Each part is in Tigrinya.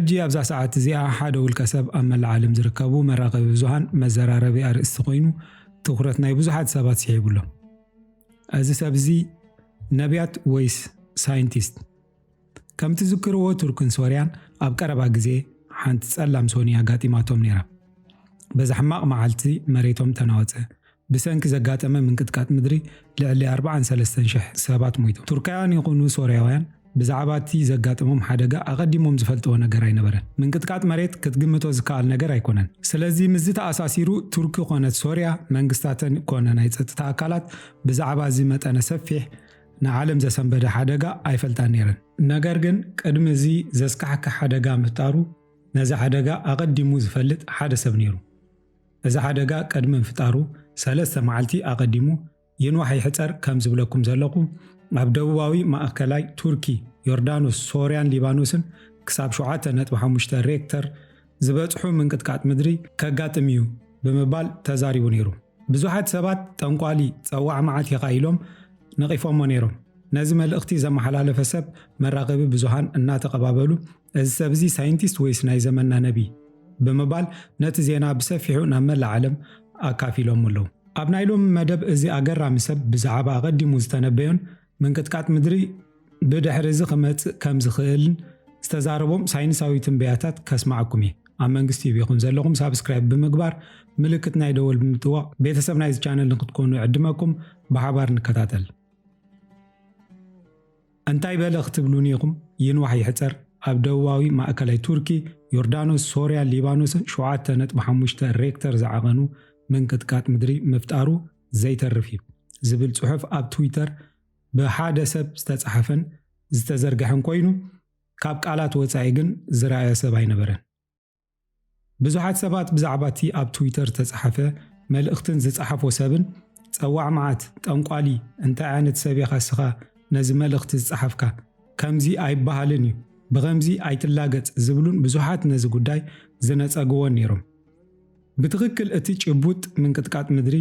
ሕጂ ኣብዛ ሰዓት እዚኣ ሓደ ውልቀ ሰብ ኣብ መላእ ዓለም ዝርከቡ መራኸቢ ብዙሃን መዘራረቢ ኣርእስቲ ኮይኑ ትኹረት ናይ ብዙሓት ሰባት ስሒቡ ኣሎ። እዚ ሰብ እዚ ነቢያት ወይስ ሳይንቲስት? ከም ትዝክርዎ ቱርክን ሶርያን ኣብ ቀረባ ግዜ ሓንቲ ጸላም ሶኒ ኣጋጢማቶም ነይራ። በዛ ሕማቕ መዓልቲ መሬቶም ተናወጸ። ብሰንኪ ዘጋጠመ ምንቅጥቃጥ ምድሪ ልዕሊ ኣርባዓን ሰለስተን ሽሕ ሰባት ሞይቶም። ቱርካውያን ይኹኑ ሶርያውያን ብዛዕባ እቲ ዘጋጠሞም ሓደጋ ኣቐዲሞም ዝፈልጥዎ ነገር ኣይነበረን። ምንቅጥቃጥ መሬት ክትግምቶ ዝከኣል ነገር ኣይኮነን። ስለዚ ምስዚ ተኣሳሲሩ ቱርኪ ኮነት ሶርያ መንግስታተን ኮነ ናይ ጸጥታ ኣካላት ብዛዕባ እዚ መጠነ ሰፊሕ ንዓለም ዘሰንበደ ሓደጋ ኣይፈልጣን ነይረን። ነገር ግን ቅድሚ እዚ ዘስካሕክሕ ሓደጋ ምፍጣሩ ነዚ ሓደጋ ኣቐዲሙ ዝፈልጥ ሓደ ሰብ ነይሩ። እዚ ሓደጋ ቅድሚ ምፍጣሩ ሰለስተ መዓልቲ ኣቐዲሙ ይንዋሕ ይሕጸር ከም ዝብለኩም ዘለኹ ኣብ ደቡባዊ ማእከላይ ቱርኪ፣ ዮርዳኖስ፣ ሶርያን ሊባኖስን ክሳብ ሸውዓተ ነጥቢ ሓሙሽተ ሬክተር ዝበጽሑ ምንቅጥቃጥ ምድሪ ከጋጥም እዩ ብምባል ተዛሪቡ ነይሩ። ብዙሓት ሰባት ጠንቋሊ ጸዋዕ መዓት ኢኻ ኢሎም ነቒፎሞ ነይሮም። ነዚ መልእኽቲ ዘመሓላለፈ ሰብ መራኸቢ ብዙሃን እናተቐባበሉ፣ "እዚ ሰብ እዚ ሳይንቲስት ወይስ ናይ ዘመንና ነቢ?" ብምባል ነቲ ዜና ብሰፊሑ ናብ መላእ ዓለም ኣካፊሎሞ ኣለዉ። ኣብ ናይ ሎሚ መደብ እዚ ኣገራሚ ሰብ ብዛዕባ ኣቐዲሙ ዝተነበዮን ምንቅጥቃጥ ምድሪ ብድሕሪ እዚ ክመጽእ ከም ዝኽእልን ዝተዛረቦም ሳይንሳዊ ትንበያታት ከስማዓኩም እየ። ኣብ መንግስቲ ዩብ ኢኹም ዘለኹም ሳብስክራይብ ብምግባር ምልክት ናይ ደወል ብምጥዋቕ ቤተሰብ ናይዚ ቻነል ንክትኮኑ ይዕድመኩም። ብሓባር ንከታተል። እንታይ በለ ክትብሉኒ ኢኹም? ይንዋሕ ይሕጸር ኣብ ደቡባዊ ማእከላይ ቱርኪ፣ ዮርዳኖስ፣ ሶርያን ሊባኖስን ሸውዓተ ነጥቢ ሓሙሽተ ሬክተር ዝዓቐኑ ምንቅጥቃጥ ምድሪ ምፍጣሩ ዘይተርፍ እዩ ዝብል ጽሑፍ ኣብ ትዊተር ብሓደ ሰብ ዝተጻሕፈን ዝተዘርግሐን ኮይኑ፣ ካብ ቃላት ወጻኢ ግን ዝረኣዮ ሰብ ኣይነበረን። ብዙሓት ሰባት ብዛዕባ እቲ ኣብ ትዊተር ዝተጻሕፈ መልእኽትን ዝጸሓፎ ሰብን፣ "ጸዋዕ መዓት፣ ጠንቋሊ፣ እንታይ ዓይነት ሰብ ኢኻ እስኻ ነዚ መልእኽቲ ዝጸሓፍካ? ከምዚ ኣይበሃልን እዩ፣ ብኸምዚ ኣይትላገጽ" ዝብሉን ብዙሓት ነዚ ጉዳይ ዝነጸግዎን ነይሮም። ብትኽክል እቲ ጭቡጥ ምንቅጥቃጥ ምድሪ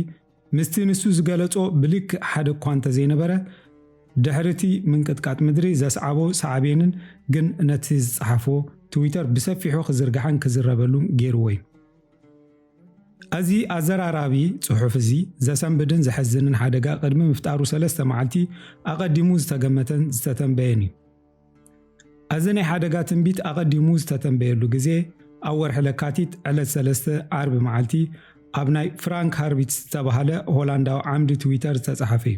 ምስቲ ንሱ ዝገለጾ ብልክዕ ሓደ እኳ እንተዘይነበረ፣ ድሕሪ እቲ ምንቅጥቃጥ ምድሪ ዘስዓቦ ሳዕቤንን ግን ነቲ ዝጸሓፎ ትዊተር ብሰፊሑ ክዝርጋሕን ክዝረበሉን ገይርዎ እዩ። እዚ ኣዘራራቢ ጽሑፍ እዚ ዘሰንብድን ዘሕዝንን ሓደጋ ቅድሚ ምፍጣሩ ሰለስተ መዓልቲ ኣቐዲሙ ዝተገመተን ዝተተንበየን እዩ። እዚ ናይ ሓደጋ ትንቢት ኣቐዲሙ ዝተተንበየሉ ግዜ ኣብ ወርሒ ለካቲት ዕለት ሰለስተ ዓርቢ መዓልቲ ኣብ ናይ ፍራንክ ሃርቢት ዝተባህለ ሆላንዳዊ ዓምዲ ትዊተር ዝተጻሕፈ እዩ።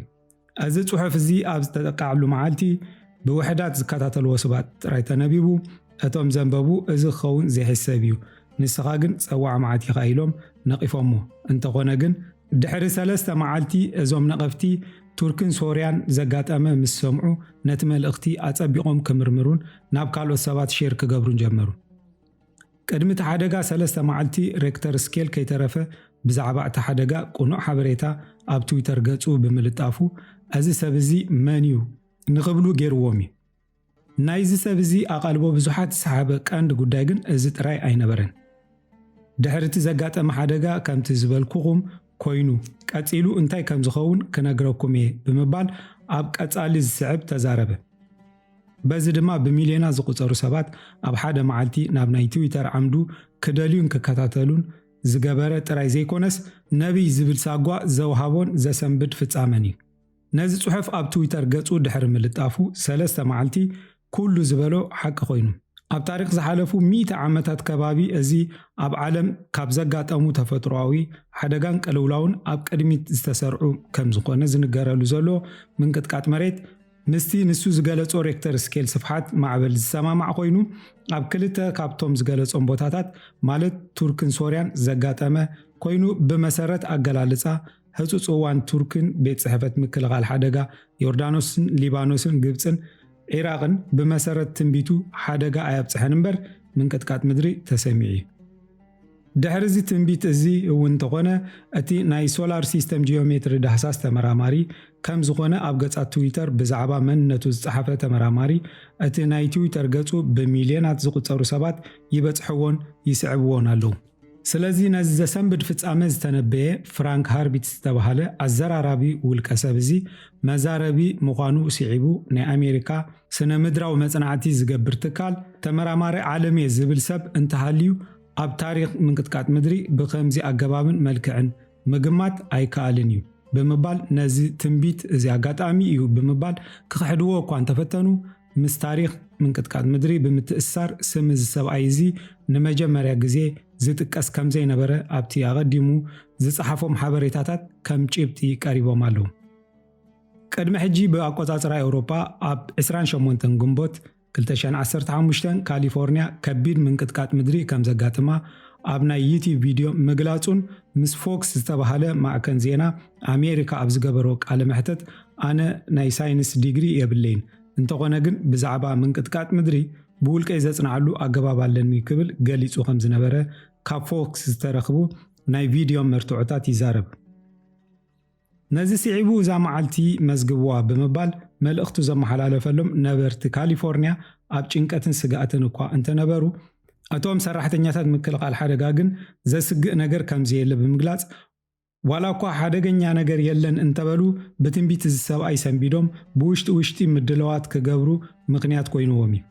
እዚ ጽሑፍ እዚ ኣብ ዝተጠቃዕሉ መዓልቲ ብውሕዳት ዝከታተልዎ ሰባት ጥራይ ተነቢቡ፣ እቶም ዘንበቡ እዚ ክኸውን ዘይሕሰብ እዩ፣ ንስኻ ግን ጸዋዕ መዓት ኢኻ ኢሎም ነቒፎሞ። እንተኾነ ግን ድሕሪ ሰለስተ መዓልቲ እዞም ነቐፍቲ ቱርክን ሶርያን ዘጋጠመ ምስ ሰምዑ ነቲ መልእኽቲ ኣጸቢቖም ክምርምሩን ናብ ካልኦት ሰባት ሼር ክገብሩን ጀመሩ። ቅድሚ እቲ ሓደጋ ሰለስተ መዓልቲ ሬክተር ስኬል ከይተረፈ ብዛዕባ እቲ ሓደጋ ቅኑዕ ሓበሬታ ኣብ ትዊተር ገጹ ብምልጣፉ፣ "እዚ ሰብ እዚ መን እዩ?" ንኽብሉ ገይርዎም እዩ። ናይዚ ሰብ እዚ ኣቓልቦ ብዙሓት ዝሰሓበ ቀንዲ ጉዳይ ግን እዚ ጥራይ ኣይነበረን። ድሕሪ እቲ ዘጋጠመ ሓደጋ ከምቲ ዝበልኩኹም ኮይኑ፣ ቀጺሉ እንታይ ከም ዝኸውን ክነግረኩም እየ ብምባል ኣብ ቀጻሊ ዝስዕብ ተዛረበ። በዚ ድማ ብሚልዮናት ዝቑጸሩ ሰባት ኣብ ሓደ መዓልቲ ናብ ናይ ትዊተር ዓምዱ ክደልዩን ክከታተሉን ዝገበረ ጥራይ ዘይኮነስ፣ ነቢይ ዝብል ሳጓ ዘውሃቦን ዘሰንብድ ፍጻመን እዩ። ነዚ ጽሑፍ ኣብ ትዊተር ገጹ ድሕሪ ምልጣፉ ሰለስተ መዓልቲ ኩሉ ዝበሎ ሓቂ ኮይኑ። ኣብ ታሪኽ ዝሓለፉ ሚእቲ ዓመታት ከባቢ እዚ ኣብ ዓለም ካብ ዘጋጠሙ ተፈጥሮኣዊ ሓደጋን ቅልውላውን ኣብ ቅድሚት ዝተሰርዑ ከም ዝኾነ ዝንገረሉ ዘሎ ምንቅጥቃጥ መሬት ምስቲ ንሱ ዝገለጾ ሬክተር ስኬል ስፍሓት ማዕበል ዝሰማማዕ ኮይኑ፣ ኣብ ክልተ ካብቶም ዝገለጾም ቦታታት ማለት ቱርክን ሶርያን ዘጋጠመ ኮይኑ፣ ብመሰረት ኣገላልጻ ህጹጽ እዋን ቱርክን ቤት ጽሕፈት ምክልኻል ሓደጋ ዮርዳኖስን ሊባኖስን ግብጽን ዒራቕን ብመሰረት ትንቢቱ ሓደጋ ኣየብጽሐን እምበር ምንቅጥቃጥ ምድሪ ተሰሚዑ እዩ። ድሕሪ እዚ ትንቢት እዚ እውን እንተኾነ፣ እቲ ናይ ሶላር ሲስተም ጂኦሜትሪ ዳህሳስ ተመራማሪ ከም ዝኾነ ኣብ ገጻት ትዊተር ብዛዕባ መንነቱ ዝጸሓፈ ተመራማሪ፣ እቲ ናይ ትዊተር ገጹ ብሚልዮናት ዝቑጸሩ ሰባት ይበጽሕዎን ይስዕብዎን ኣለዉ። ስለዚ ነዚ ዘሰንብድ ፍጻመ ዝተነበየ ፍራንክ ሃርቢት ዝተባህለ ኣዘራራቢ ውልቀ ሰብ እዚ መዛረቢ ምዃኑ ስዒቡ ናይ ኣሜሪካ ስነ ምድራዊ መጽናዕቲ ዝገብር ትካል ተመራማሪ ዓለም እየ ዝብል ሰብ እንተሃልዩ ኣብ ታሪኽ ምንቅጥቃጥ ምድሪ ብኸምዚ ኣገባብን መልክዕን ምግማት ኣይከኣልን እዩ ብምባል ነዚ ትንቢት እዚ ኣጋጣሚ እዩ ብምባል ክኽሕድዎ እኳ እንተፈተኑ ምስ ታሪኽ ምንቅጥቃጥ ምድሪ ብምትእስሳር ስም እዚ ሰብኣይ እዚ ንመጀመርያ ግዜ ዝጥቀስ ከም ዘይነበረ ኣብቲ ኣቐዲሙ ዝጸሓፎም ሓበሬታታት ከም ጭብጢ ቀሪቦም ኣለዉ። ቅድሚ ሕጂ ብኣቆጻጽራ ኤውሮጳ ኣብ ዕስራን ሸሞንተን ግንቦት ክልተ ሽሕን ዓሰርተ ሓሙሽተን ካሊፎርንያ ከቢድ ምንቅጥቃጥ ምድሪ ከም ዘጋጥማ ኣብ ናይ ዩቲዩብ ቪድዮ ምግላጹን ምስ ፎክስ ዝተባህለ ማዕከን ዜና ኣሜሪካ ኣብ ዝገበሮ ቃለ መሕተት ኣነ ናይ ሳይንስ ዲግሪ የብለይን እንተኾነ ግን ብዛዕባ ምንቅጥቃጥ ምድሪ ብውልቀይ ዘጽንዓሉ ኣገባብ ኣለኒ ክብል ገሊጹ ከም ዝነበረ ካብ ፎክስ ዝተረኽቡ ናይ ቪድዮ መርትዖታት ይዛረብ። ነዚ ስዒቡ እዛ መዓልቲ መዝግብዋ ብምባል መልእኽቱ ዘመሓላለፈሎም ነበርቲ ካሊፎርንያ ኣብ ጭንቀትን ስግኣትን እኳ እንተነበሩ እቶም ሰራሕተኛታት ምክልኻል ሓደጋ ግን ዘስግእ ነገር ከም ዘየለ ብምግላጽ ዋላ እኳ ሓደገኛ ነገር የለን እንተበሉ ብትንቢት እዚ ሰብኣይ ሰንቢዶም ብውሽጢ ውሽጢ ምድለዋት ክገብሩ ምኽንያት ኮይንዎም እዩ።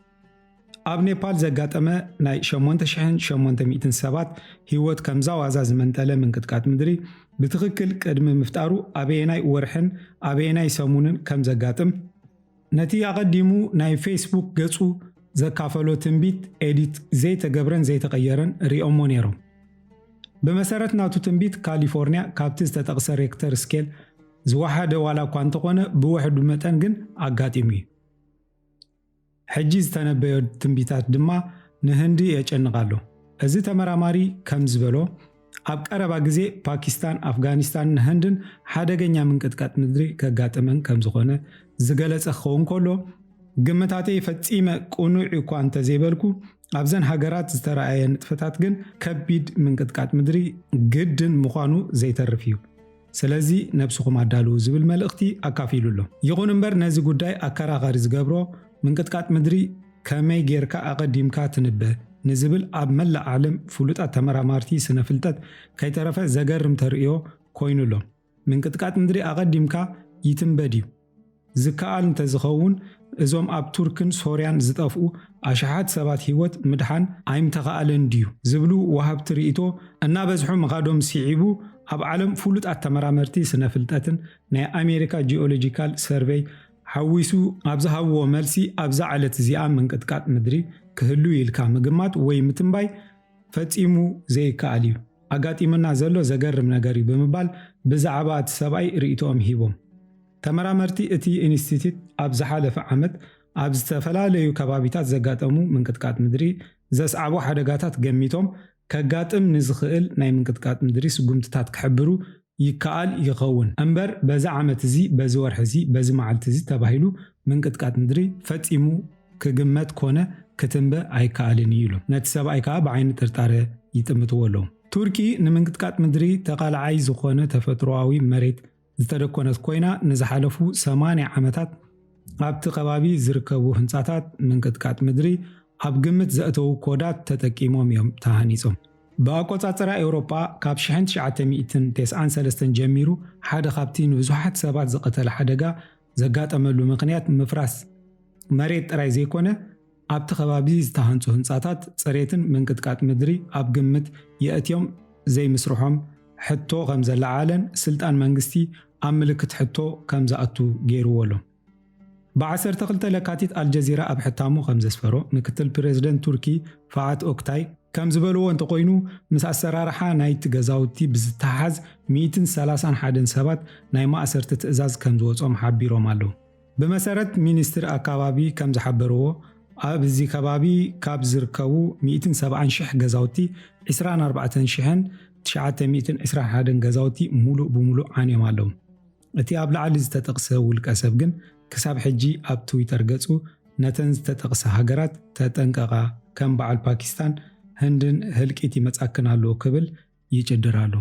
ኣብ ኔፓል ዘጋጠመ ናይ ሸሞንተ ሽሕን ሸሞንተ ሚእትን ሰባት ህይወት ከምዛ ዋዛ ዝመንጠለ ምንቅጥቃጥ ምድሪ ብትኽክል ቅድሚ ምፍጣሩ ኣበየናይ ወርሕን ኣበየናይ ሰሙንን ከም ዘጋጥም ነቲ ኣቐዲሙ ናይ ፌስቡክ ገጹ ዘካፈሎ ትንቢት ኤዲት ዘይተገብረን ዘይተቐየረን ሪኦሞ ነይሮም። ብመሰረት ናቱ ትንቢት ካሊፎርንያ ካብቲ ዝተጠቕሰ ሬክተር ስኬል ዝወሓደ ዋላ እኳ እንተኾነ ብውሕዱ መጠን ግን ኣጋጢሙ እዩ። ሕጂ ዝተነበዮ ትንቢታት ድማ ንህንዲ የጨንቕ ኣሎ። እዚ ተመራማሪ ከም ዝበሎ ኣብ ቀረባ ግዜ ፓኪስታን፣ ኣፍጋኒስታንን ህንድን ሓደገኛ ምንቅጥቃጥ ምድሪ ከጋጥመን ከም ዝኾነ ዝገለጸ ክኸውን ከሎ ግምታተይ ፈጺመ ቅኑዕ እኳ እንተዘይበልኩ ኣብዘን ሃገራት ዝተረኣየ ንጥፈታት ግን ከቢድ ምንቅጥቃጥ ምድሪ ግድን ምዃኑ ዘይተርፍ እዩ። ስለዚ ነብስኹም ኣዳልዉ ዝብል መልእኽቲ ኣካፊሉ ኣሎ። ይኹን እምበር ነዚ ጉዳይ ኣከራኻሪ ዝገብሮ ምንቅጥቃጥ ምድሪ ከመይ ጌርካ ኣቐዲምካ ትንበ ንዝብል ኣብ መላእ ዓለም ፍሉጣት ተመራማርቲ ስነ ፍልጠት ከይተረፈ ዘገርም ተርእዮ ኮይኑ ኣሎ። ምንቅጥቃጥ ምድሪ ኣቐዲምካ ይትንበ ድዩ? ዝከኣል እንተዝኸውን እዞም ኣብ ቱርክን ሶርያን ዝጠፍኡ ኣሽሓት ሰባት ህይወት ምድሓን ኣይምተኸኣለን ድዩ ዝብሉ ወሃብቲ ርእይቶ እናበዝሑ ምኻዶም ስዒቡ ኣብ ዓለም ፍሉጣት ተመራመርቲ ስነ ፍልጠትን ናይ ኣሜሪካ ጂኦሎጂካል ሰርቬይ ሓዊሱ ኣብ ዝሃብዎ መልሲ ኣብዛ ዕለት እዚኣ ምንቅጥቃጥ ምድሪ ክህሉ ኢልካ ምግማት ወይ ምትንባይ ፈጺሙ ዘይከኣል እዩ። ኣጋጢሙና ዘሎ ዘገርም ነገር እዩ ብምባል ብዛዕባ እቲ ሰብኣይ ርእይቶኦም ሂቦም። ተመራመርቲ እቲ ኢንስቲትዩት ኣብ ዝሓለፈ ዓመት ኣብ ዝተፈላለዩ ከባቢታት ዘጋጠሙ ምንቅጥቃጥ ምድሪ ዘስዓቦ ሓደጋታት ገሚቶም ከጋጥም ንዝኽእል ናይ ምንቅጥቃጥ ምድሪ ስጉምትታት ክሕብሩ ይከኣል ይኸውን እምበር በዚ ዓመት እዚ በዚ ወርሒ እዚ በዚ መዓልቲ እዚ ተባሂሉ ምንቅጥቃጥ ምድሪ ፈጺሙ ክግመት ኮነ ክትንበ ኣይከኣልን እዩ ኢሎም። ነቲ ሰብኣይ ከኣ ብዓይኒ ጥርጣረ ይጥምትዎ ኣለዉ። ቱርኪ ንምንቅጥቃጥ ምድሪ ተቓላዓይ ዝኾነ ተፈጥሮኣዊ መሬት ዝተደኮነት ኮይና ንዝሓለፉ ሰማንያ ዓመታት ኣብቲ ከባቢ ዝርከቡ ህንጻታት ምንቅጥቃጥ ምድሪ ኣብ ግምት ዘእተዉ ኮዳት ተጠቂሞም እዮም ተሃኒጾም። ብኣቆጻጽራ ኤውሮጳ ካብ ሽሕን ትሽዓተ ሚእትን ተስዓን ሰለስተን ጀሚሩ ሓደ ካብቲ ንብዙሓት ሰባት ዝቐተለ ሓደጋ ዘጋጠመሉ ምኽንያት ምፍራስ መሬት ጥራይ ዘይኮነ ኣብቲ ከባቢ ዝተሃንጹ ህንጻታት ጽሬትን ምንቅጥቃጥ ምድሪ ኣብ ግምት የእትዮም ዘይምስርሖም ሕቶ ከም ዘለዓለን ስልጣን መንግስቲ ኣብ ምልክት ሕቶ ከም ዝኣቱ ገይርዎ ኣሎ። ብ ዓሰርተ ክልተ ለካቲት ኣልጀዚራ ኣብ ሕታሙ ከም ዘስፈሮ ምክትል ፕሬዝደንት ቱርኪ ፋዓት ኦክታይ ከም ዝበልዎ እንተኾይኑ ምስ ኣሰራርሓ ናይቲ ገዛውቲ ብዝተሓዝ ሚእትን ሰላሳን ሓደን ሰባት ናይ ማእሰርቲ ትእዛዝ ከም ዝወጾም ሓቢሮም ኣለዉ። ብመሰረት ሚኒስትሪ ኣካባቢ ከም ዝሓበርዎ ኣብዚ ከባቢ ካብ ዝርከቡ ሚእትን ሰብዓን ሽሕ ገዛውቲ ዕስራን ኣርባዕተን ሽሕን ትሽዓተ ሚእትን ዕስራን ሓደን ገዛውቲ ሙሉእ ብሙሉእ ዓንዮም ኣለዉ። እቲ ኣብ ላዕሊ ዝተጠቕሰ ውልቀ ሰብ ግን ክሳብ ሕጂ ኣብ ትዊተር ገጹ ነተን ዝተጠቕሰ ሃገራት ተጠንቀቓ ከም በዓል ፓኪስታን ህንድን ህልቂት ይመጻክን ኣሎ ክብል ይጭድር ኣሎ።